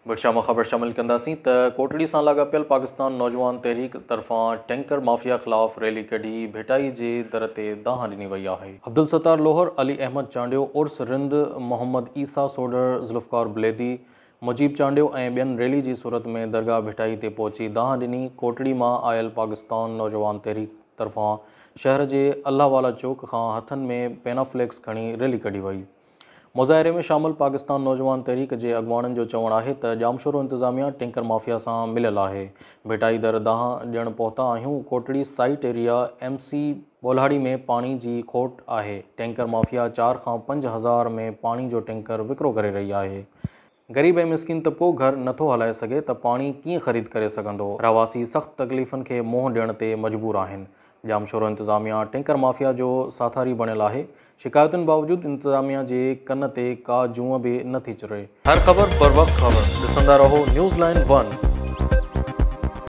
ڀٽ شاهه مان خبر شامل ڪنداسين ته ڪوٽڙي سان لاڳاپيل پاڪستان نوجوان تحريڪ طرفان ٽينڪر مافيا خلاف ريلي ڪڍي ڀٽائي جي در تي دانهن ڏني وئي آهي. عبدالستار لوهر، علي احمد چانڊيو، عرس رند، محمد عيسيٰ سوڍر، ذوالفقار بليدي، مجيب چانڊيو ۽ ٻين ريلي جي صورت ۾ درگاهه ڀٽائي تي پهچي دانهن ڏني. ڪوٽڙي مان آيل پاڪستان نوجوان تحريڪ طرفان شهر جي الله والا چوڪ کان هٿن ۾ پينافليڪس کڻي ريلي ڪڍي وئي. مظاهري ۾ شامل پاڪستان نوجوان تحريڪ جي اڳواڻن جو چوڻ آهي ته ڄامشورو انتظاميا ٽينڪر مافيا سان مليل آهي، ڀٽائي در دانهن ڏيڻ پهتا آهيون، Kotri site area M C Bolhari ۾ پاڻي جي کوٽ آهي، ٽينڪر مافيا 4 کان 5 هزار ۾ پاڻي جو ٽينڪر وڪرو ڪري رهي آهي، غريب ۽ مسڪين طبقو گهر نٿو هلائي سگهي ته پاڻي ڪيئن خريد ڪري سگهندو، رهواسي سخت تڪليفن کي منهن ڏيڻ تي مجبور آهن، ڄامشورو انتظاميا ٽينڪر مافيا جو ساٿاري بڻيل آهي، شڪايتن باوجود انتظاميا جي ڪن تي ڪا جونء به نه ٿي چري. هر خبر بروقت خبر ڏسندا رهو نيوز لائين 1.